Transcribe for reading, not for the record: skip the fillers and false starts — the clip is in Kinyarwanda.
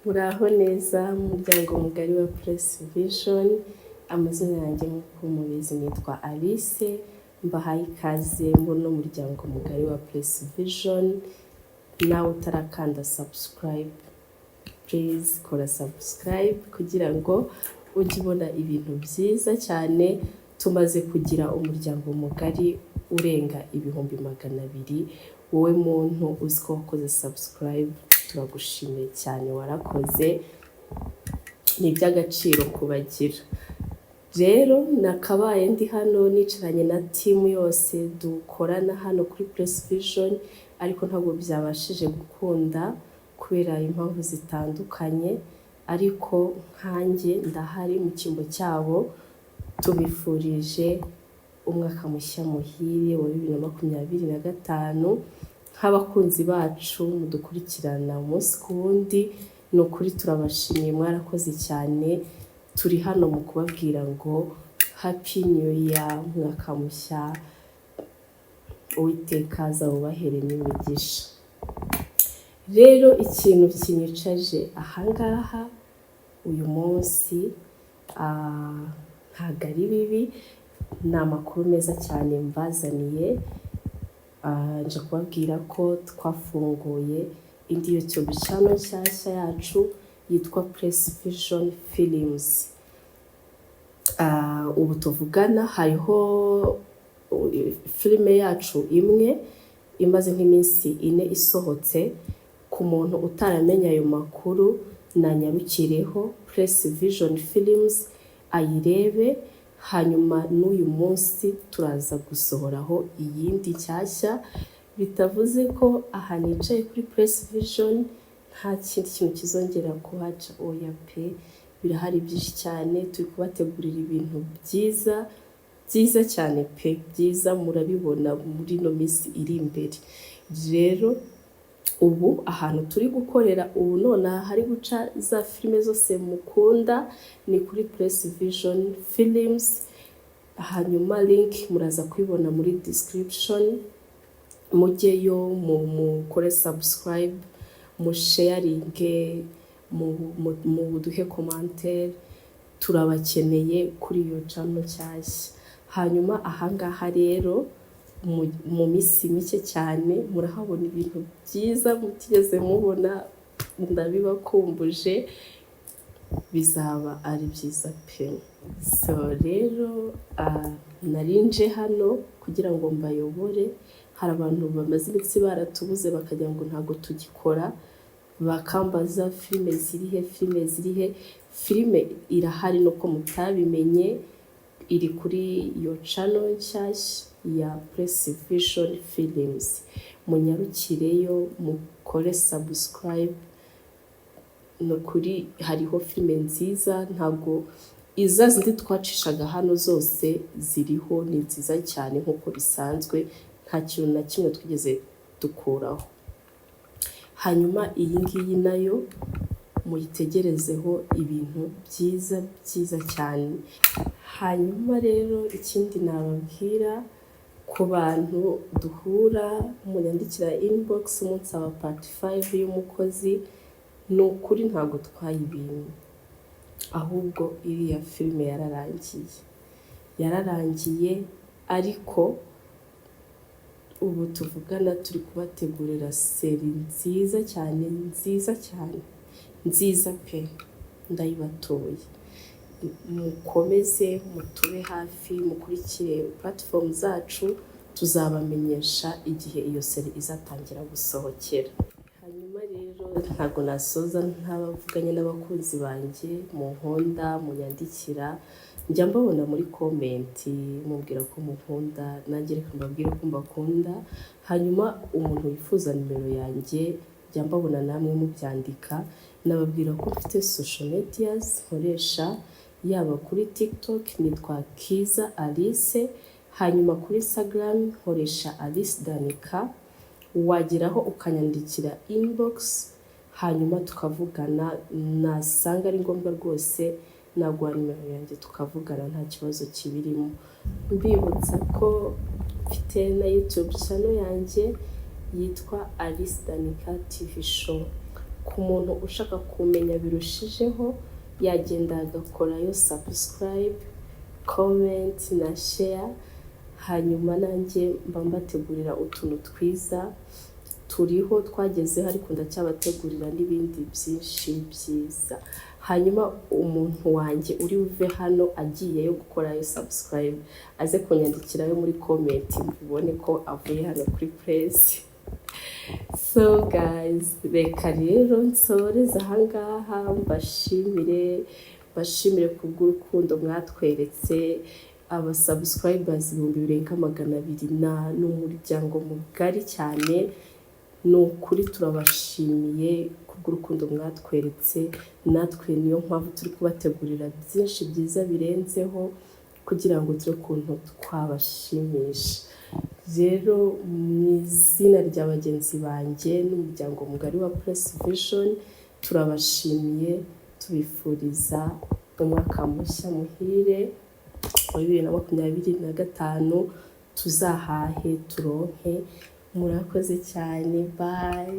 Muraho neza muryango mugari wa Press Vision, amazina yanjye nk'uko mubizi nitwa Alice, mbahaye ikaze muri uno muryango mugari wa Press Vision. Nawe utarakanda subscribe, please kora subscribe kugira ngo ujye ubona ibintu byiza cyane. Tumaze kugira umuryango mugari urenga 200,000. Wowe muntu uzi ko wakoze subscribe, turagushimiye cyane, warakoze, ni iby'agaciro kubagira. Rero nakabaye ndi hano nicaranye na team yose dukorana hano kuri Press Vision, ariko ntabwo byabashije gukunda kubera impamvu zitandukanye, ariko nkanjye ndahari mu cyimbo cyabo. Tubifurije umwaka mushya muhire wa 2025. Nk'abakunzi bacu mudukurikirana umunsi ku wundi, ni ukuri turabashimiye, mwarakoze cyane. Turi hano mu kubabwira ngo happy new year, umwaka mushya Uwiteka azawubaheremo imigisha. Rero ikintu kinyicaje ahangaha uyu munsi ntabwo ari bibi, ni amakuru meza cyane mbazaniye. Nje kubabwira ko twafunguye indi YouTube channel nshyashya yacu yitwa Press Vision Films. Ubu tuvugana hariho filime yacu imwe imaze nk'iminsi 4 isohotse. Ku muntu utaramenya ayo makuru, nanyarukireho Press Vision Films ayirebe. Hanyuma n'uyu munsi turaza gusohoraho iyindi nshyashya, bitavuze ko aha nicaye kuri Press Vision nta kindi kintu kizongera kuhaca. Oya pe, birahari byinshi cyane. Turi kubategurira ibintu byiza byiza cyane pe, byiza murabibona muri ino minsi iri imbere. Rero ubu ahantu turi gukorera ubu nonaha hari guca za filime zose mukunda ni kuri Press Vision Films. Hanyuma link muraza kuyibona muri description, mujyeyo mukore subscribe, musharinge, muduhe commentaire, turabakeneye kuri iyo channel nshyashya. Hanyuma ahangaha rero mu minsi mike cyane murahabona ibintu byiza mutigeze mubona, ndabibakumbuje, bizaba ari byiza pe. So rero nari nje hano kugira ngo mbayobore. Hari abantu bamaze iminsi baratubuze, bakagira ngo ntabwo tugikora, bakambaza filime zirihe, filime zirihe? Filime irahari, nuko mutabimenye. Iri kuri iyo channel nshyashya ya Press Vision Films, munyarukireyo mukore subscribe. Ni ukuri hariho filime nziza, ntabwo iza zindi twacishaga hano zose ziriho, ni nziza cyane nk'uko bisanzwe, nta kintu na kimwe twigeze dukuraho. Hanyuma iyi ngiyi nayo muyitegerezeho ibintu byiza byiza cyane. Hanyuma rero ikindi nababwira, ku bantu duhura munyandikira inbox munsaba part 5 y'Umukozi, ni ukuri ntabwo twayibimye, ahubwo iriya filime yararangiye, yararangiye, ariko ubu tuvugana turi kubategurira série nziza cyane, nziza cyane, nziza pe, ndayibatoye. Mukomeze mutube hafi, mukurikire platform zacu, tuzabamenyesha igihe iyo série izatangira gusohokera. Hanyuma rero ntabwo nasoza ntabavuganye n'abakunzi banjye munkunda, munyandikira, njya mbabona muri comment mubwira ko munkunda, nanjye reka mbabwire ko mbakunda. Hanyuma umuntu wifuza nimero yanjye, njya mbabona namwe mubyandika, nababwira ko mfite social medias nkoresha, yaba kuri TikTok nitwa Kiza Alice, hanyuma kuri Instagram nkoresha Alice Danica. Wageraho ukanyandikira inbox, hanyuma tukavugana, nasanga ari ngombwa rwose naguha nimero yanjye tukavugana, nta kibazo kibirimo. Mbibutsa ko mfite na YouTube channel yanjye yitwa Alice Danica TV Show. Ku muntu ushaka kumenya birushijeho, yagenda agakorayo subscribe, comment na share. Hanyuma nanjye mba mbategurira utuntu twiza turiho twagezeho, ariko ndacyabategurira n'ibindi byinshi byiza. Hanyuma umuntu wanjye uri buve hano agiyeyo gukorayo subscribe, aze kunyandikirayo muri comment, mubone ko avuye hano kuri Press. So guys, reka rero nsoreze ahangaha, mbashimire kubw'urukundo mwatweretse. Aba subscribers 200,000 na ni umuryango mugari cyane. Ni ukuri turabashimiye kubw'urukundo mwatweretse. Natwe niyo mpamvu turi kubategurira byinshi byiza birenzeho, kugira ngo turebe ukuntu twabashimisha. Rero mu izina rya bagenzi banjye n'umuryango mugari wa Press Vision, turabashimiye, tubifuriza umwaka mushya muhire wa 2025. Tuzahahe turonke. Murakoze cyane, bye.